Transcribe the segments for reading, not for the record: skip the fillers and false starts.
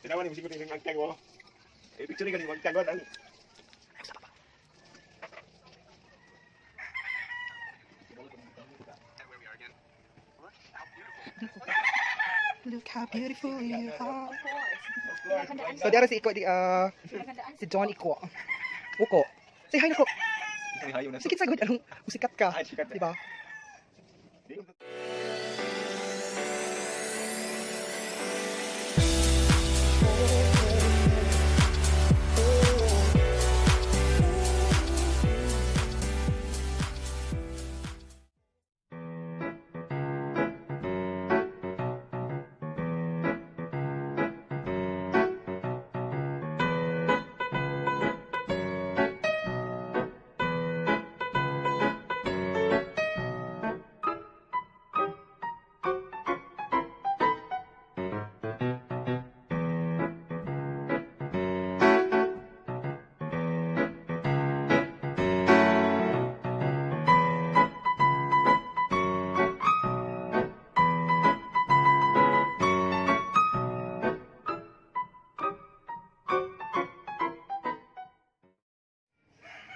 Tanawan ni musikot ning agtang mo. Eh, picture ni magtang ang. Look how beautiful you are. So, diara si Iko, di, si John Iko. Uko. Say hi na ko. Sikit sa good, anong usikat ka. Ay, sikat. Diba?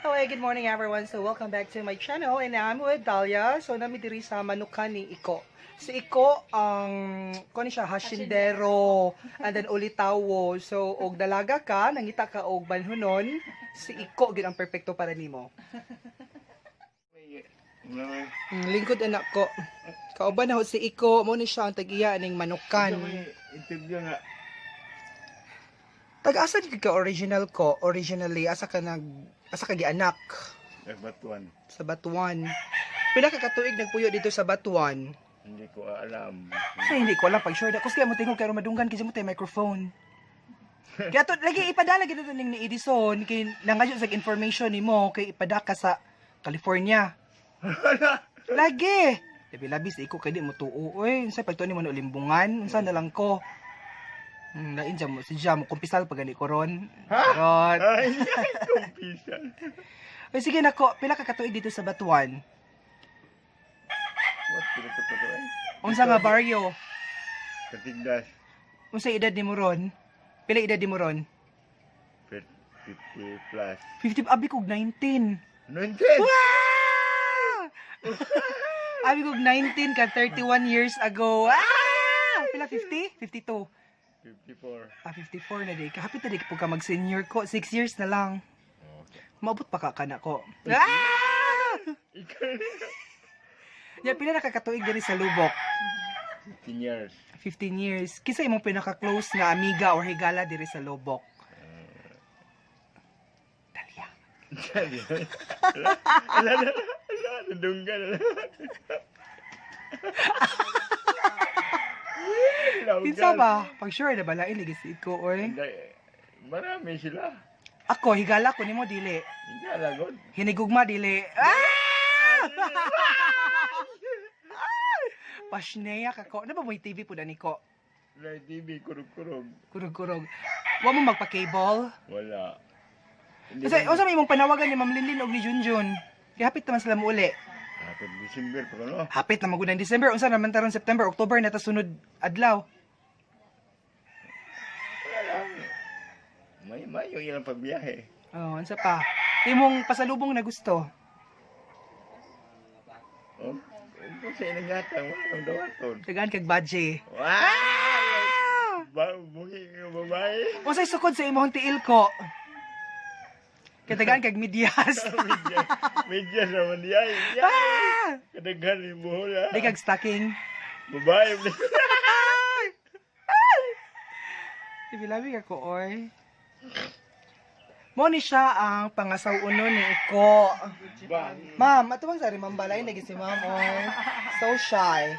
Hello, good morning, everyone. So welcome back to my channel and I'm with Dahlia. So nami diri sa manukan ni Iko. Si Iko ang kuan ni siya, hashindero and then ulitawo. So og dalaga ka, nangita ka og banhunon, si Iko gid ang perpekto para nimo. Lingkod anak ko. Kauban na ho si Iko, mo ni siya ang tag-iya ning manukan. Interview nga. Tag-asa gid ka original ko, originally asa ka nag asa ka gianak? Batuan. Sa Batuan. Pila ka katuig nagpuyo dito sa Batuan? Hindi ko alam. Ay, hindi ko alam pag sure. Kus kaya mo tingog kay madunggan kasi mo tay microphone. Kaya to, lagi ipadala gid to ning ni Edison kay nangayo sa information nimo kay ipadaka sa California. Lagi. Labi labi sa iko kay di mo tuo oy. Unsa pagtuon nimo na ulimbungan? Unsa na lang ko? Lain dyan mo, si mo kumpisal pa gani ko ron. Ron. Ay, kumpisa. Ay, sige nako, pila ka katuig dito sa Batuan? What pinagkatotoo eh? Unsa nga baryo? Katigdas. Unsa edad nimo ron? Pila edad nimo ron? 50 plus. 50, abi kog 19. 19! Wah! Abi kog 19 ka 31 years ago. Ah! Pila 50? 52. 54. Ah, 54 na di. Kahapit na di po ka mag-senior ko. 6 years na lang. Okay. Maabot pa ka kana ko. Ah! Ikaw Ya, pila na kakatuig diri sa Lubok? 15 years. 15 years. Kinsa imong pinaka-close nga amiga or higala diri sa Lubok? Talia. Ala, ala, ala, nadunggan. Kinsa ba? Pag sure na ba lain lagi si iko oy. Hindi, marami sila. Ako higala ko nimo dili. Hindi alagod. Hinigugma dili. Ah! Pasneya ka ko. Na ba may TV po dani ko? Wala TV, kurog-kurog. Kurog-kurog. Wa mo magpa-cable? Wala. Hindi Kasi man- unsa may imong panawagan ni Ma'am Linlin og ni Junjun? Kay hapit naman sila muuli. Hapit December pa no? Hapit na magud ang December. Unsa naman taron September, October na ta sunod adlaw. Wala lang. May mayo ilang pagbiyahe. Oh, unsa pa? Imong pasalubong na gusto. Oh, kung sa inangatan, wala kang dawaton. Tagaan kag budget. Wow! Ba, buhi nga babae. Unsay sukod sa imong tiil ko? Kay tagaan kag medyas. Medyas naman diya. Ah! Kadaghan yung buhol ha. Di kag stocking. Babae. Ibilabi ka ko, oy. Mo ni siya ang pangasaw-uno ni Iko. Ba? Ma'am, ato bang sari ma'am balay nagi si ma'am, oy. So shy.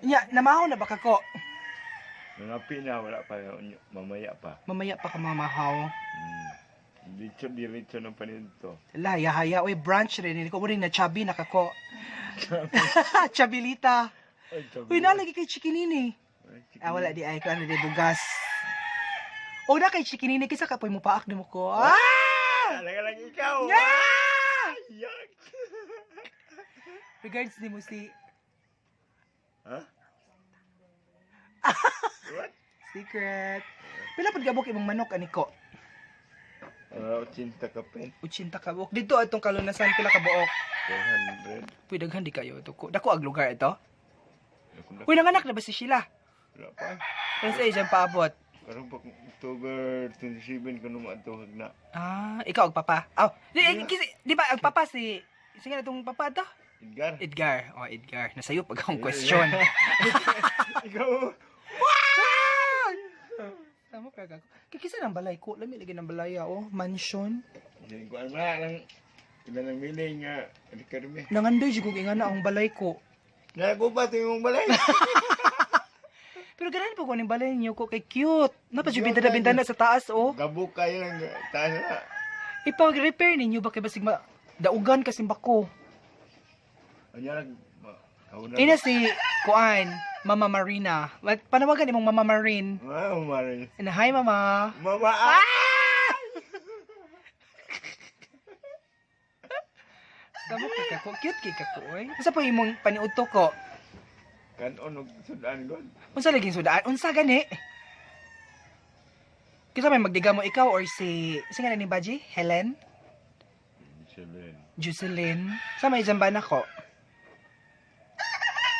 Nya, namahaw na ba ka ko? Nangapi na, wala pa. Mamaya pa. Mamaya pa ka mamahaw. Diretso, diretso ng paninto. La, yahaya, oy, brunch rin. Hindi ko mo rin na chubby na kako. Chabilita. Ay, sabi. Uy, nalagi kay Chikinini. Ay, chikinini. Ah, wala di ay ko ano di bugas. O na kay Chikinini kisa kapoy mo paak mo ko. Ah! Talaga lang ikaw. Yeah! Yuck! Regards ni mo si Ha? What? si Secret. Pila pud gabok imong manok ani ko? 80 kapin. 80 ka buok. Dito atong kalunasan pila ka buok? 400. Uy, daghan di kayo ito ko. Dako ang lugar ito. Uy, nanganak na ba si Sheila? Wala pa. Kasi sa iyang paabot. Karon pa October 27 ko nung maatuhag na. Ah, ikaw ang papa. Aw, di, eh, kasi, di ba ang papa si sige na itong papa to? Edgar. Edgar. Oh, Edgar. Nasayo pag akong question. Ikaw. Tama pa ako. Kikisa ng balay ko. Lami lagi ng balaya, oh. Mansion. Hindi ko alam na lang ilan ang meaning nga Ricarme. Nangandoy jud kog ingana ang balay ko. Nagubat yung balay. Pero ganahan po ko ning balay niyo ko kay cute. Napa jud bintana-bintana sa taas, oh. Gabok kayo lang taas na. Ipag-repair ninyo ba kay basig ma daugan kasi bako. Anya nag kauna. Ina si Kuan, Mama Marina. Panawagan imong Mama Marin. Wow, Mari. And hi, Mama. Mama. Ah! Tama kay kako. Cute kay kako, oy. Unsa pa imong paniudto ko? Kanon og sudan god. Unsa laging sudaan? Unsa gani? Kinsa may magdiga mo, ikaw or si nga na ni Baji? Helen? Seven. Jocelyn? Sa may jamba na ko?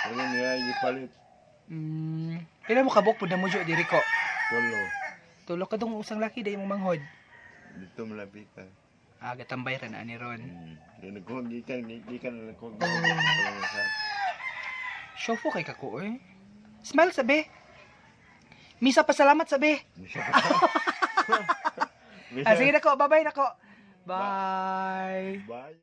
Wala niya gipalit. Pila mo kabuk pud na mo diri ko? Tulo. Tulo ka dong usang laki day imong manghod. Dito malapitan. Ah, gatambay ra na ani ron. Di nagkuhag gikan gikan na nagkuhag. Shofo kay kako oy. Smile sabi. Misa pasalamat sabi. Ah, sige na ko, bye-bye na ko. Bye. Bye.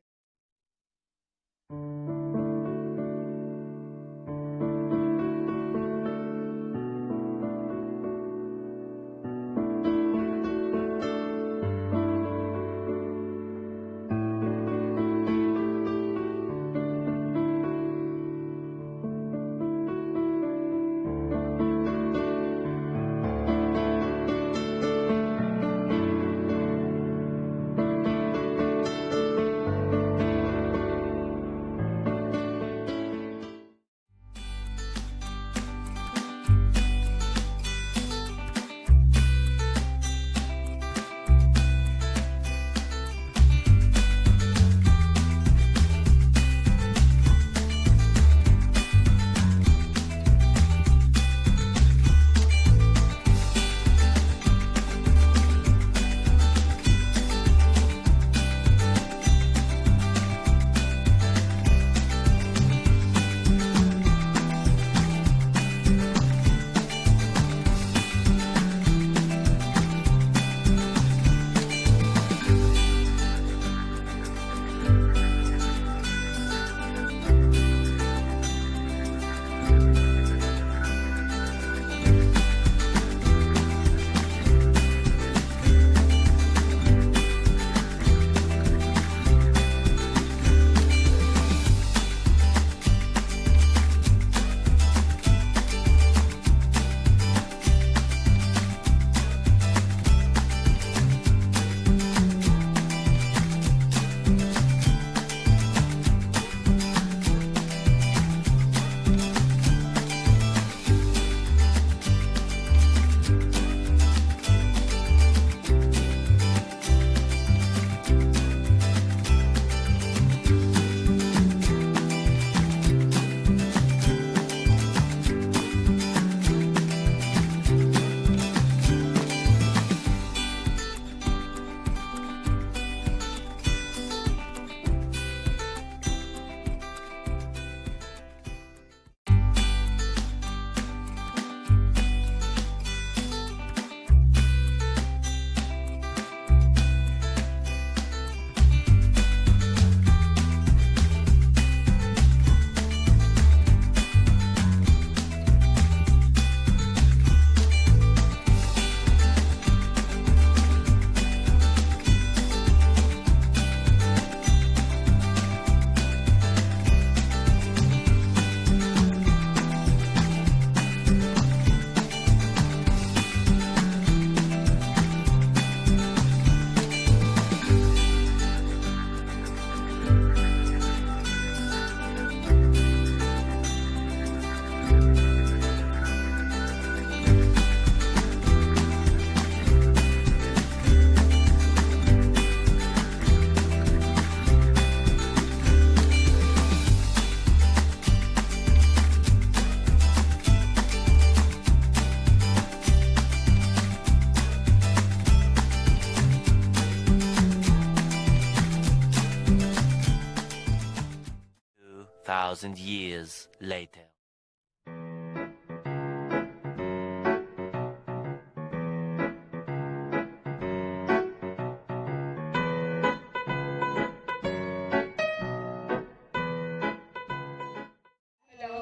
2,000 years later.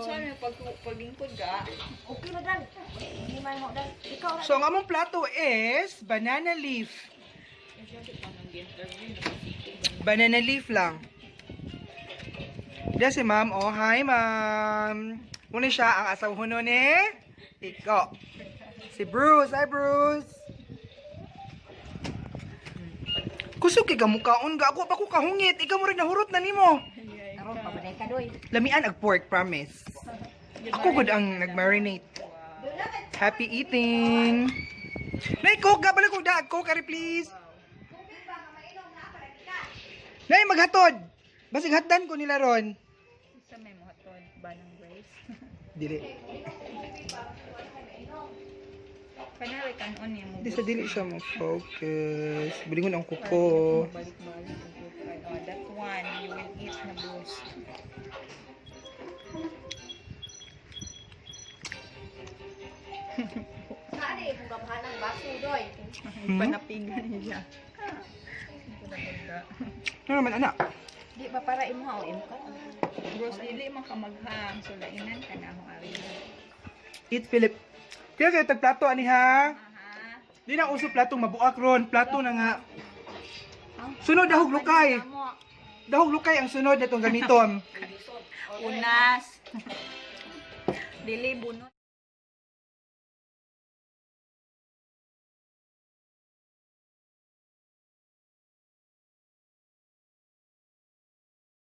Saan yung paglingkod ka? Okay na dal. Hindi man mo dal. Ikaw ra. So ang among plato is banana leaf. Banana leaf lang. Diyan si ma'am. Oh, hi, ma'am. Muna siya ang asawa ni Iko. Si Bruce. Hi, Bruce. Kusog kay kamukaon ga ako pa ko kahungit. Ikaw mo rin nahurot na nimo. Aron pabaday ka doy. Lamian ag pork, promise. Ako gud ang nag-marinate. Happy eating. Nay, coke ga balik ko da. Coke ari, please. Nay, maghatod. Basig hatdan ko nila ron. Sa may muhatod ba ng Grace? Dili. Kanari kanon niya mo. Di sa dili siya mo focus. Bilingon ang kuko. Balik-balik ang kuko. Ano, that one, you will eat na, Bruce. Saan eh kung gamhan ang baso doy. Panapigan niya. Ano naman, anak? Di ba para imo ha o imo ka? Bruce, dili man ka maghang. So, lainan ka na akong ari. Eat, Philip. Kaya kayo tagplato ani ha. Aha. Di na uso platong mabuak ron. Plato na nga. Sunod dahog lukay. Dahog lukay ang sunod na itong gamiton. Unas. Dili bunot.